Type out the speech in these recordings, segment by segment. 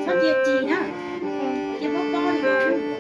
Txhob cia ris na, cia pob pob li no.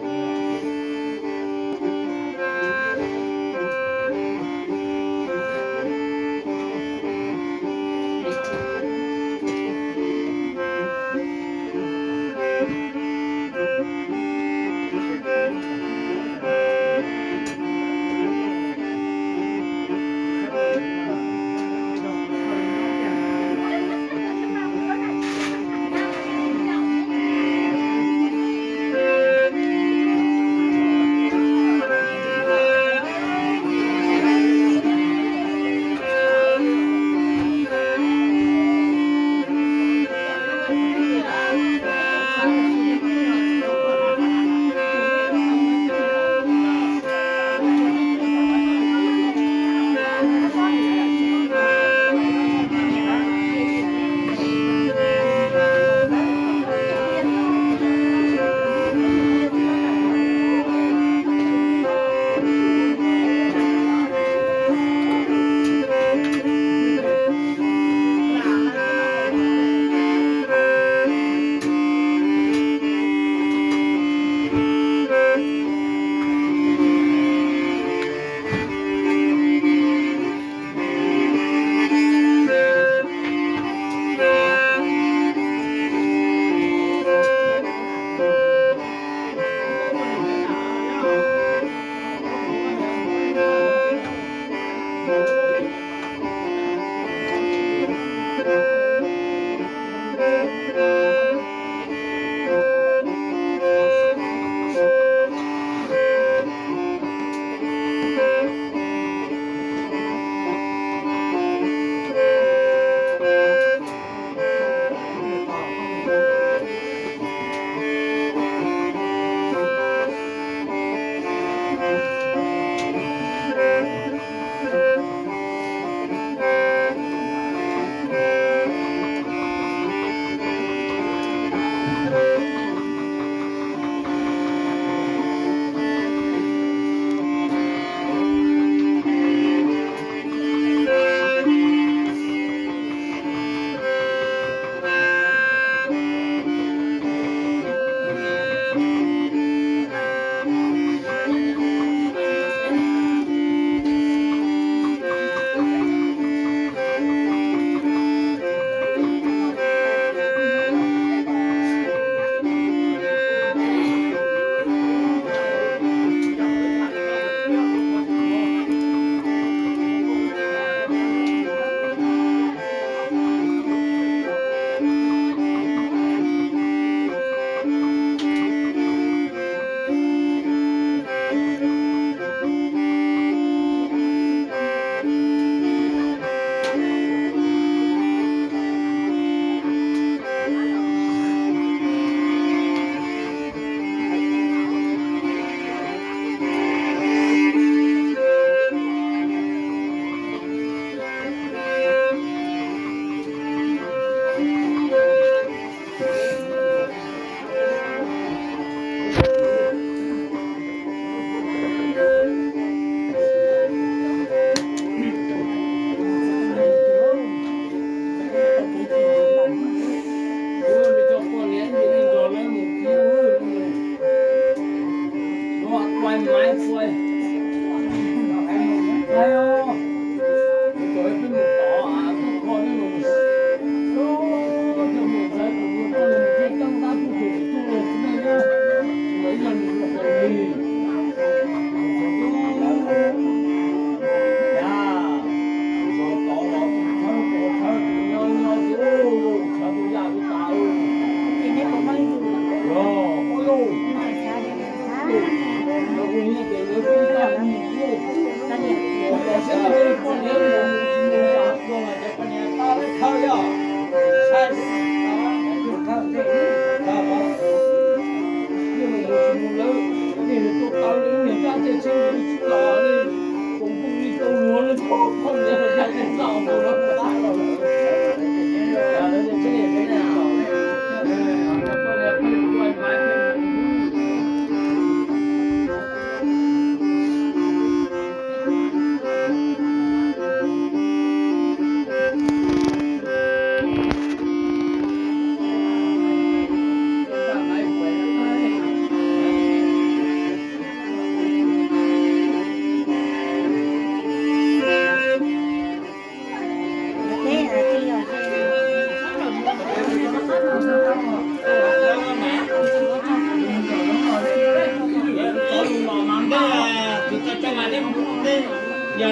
Yog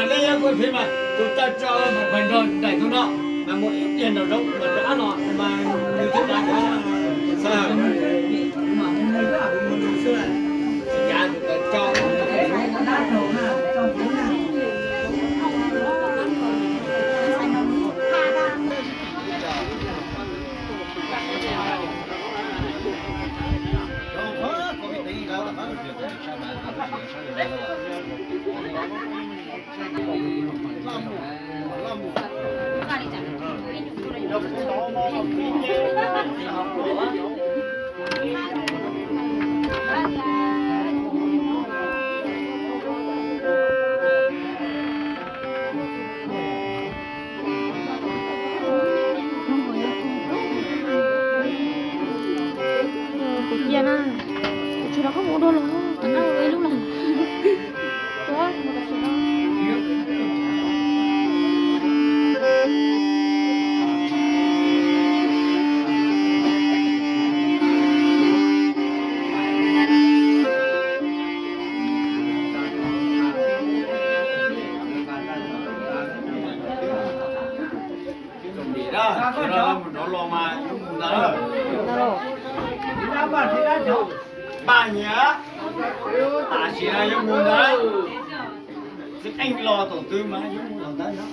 nej yuav kuv phim mas tus tawg tso mas pawg nrog daim tus no, mas mus ib pliag nraum zoov mas rov qab los mas nws twb dav cov xav hawm. Yav tus tawg tso. Kuv cia na, kuv tsis rov qab mus dua los, ib lub los. Mus nrov los mas yuav mus ntawd. Paj nyiam, tam sim no yuav mus ntawd. Txiv qeej los tom twg mas yuav mus los ntawd no.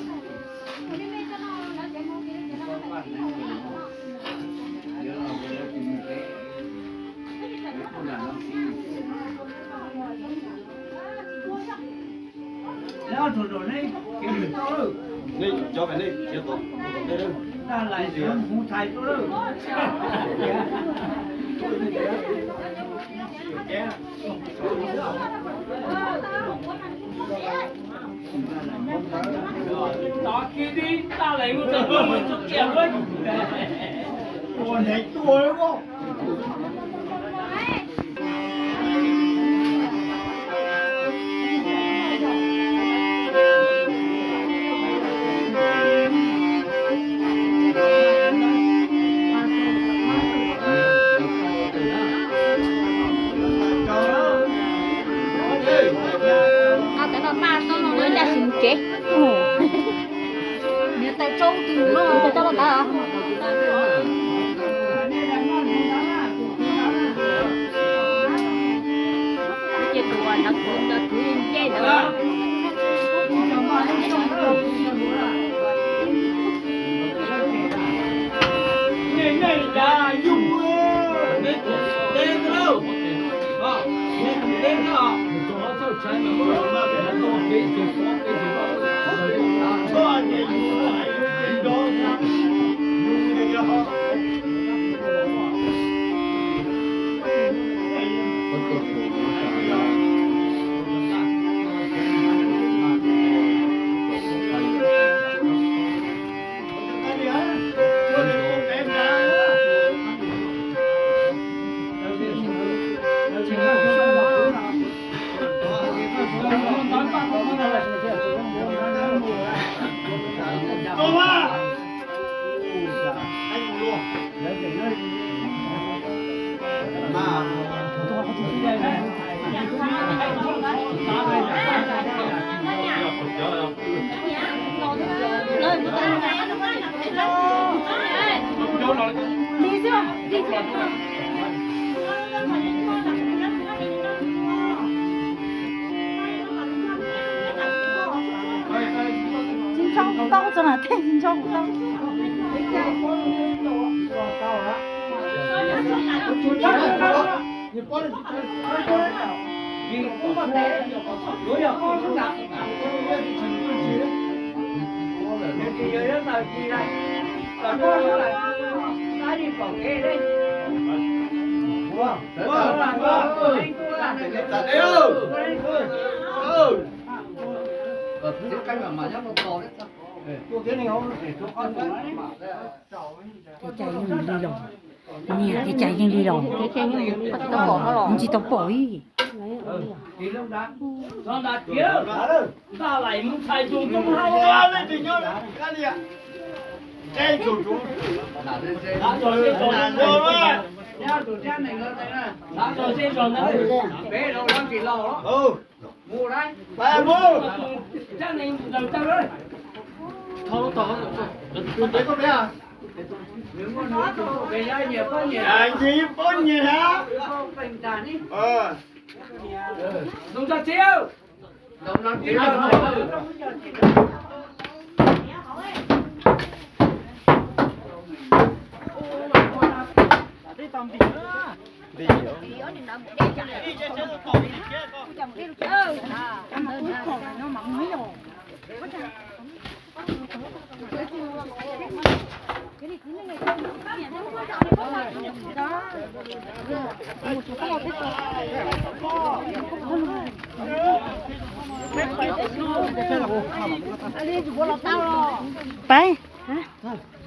Nej cov nej khiav tom ntej lawm. Ua neeg tuaj lawm. Tsev, niam tais rau tus no, tais rau los ntawd. Ces tus uas nrog kuv, nrog kuv nce ntawd. Tsis ntshov kuv tau, txog lam tej tsis ntshov kuv tau. Teb chaws yeej li los, niam teb chaws yeej li los, tsis tau pom ib. Peb.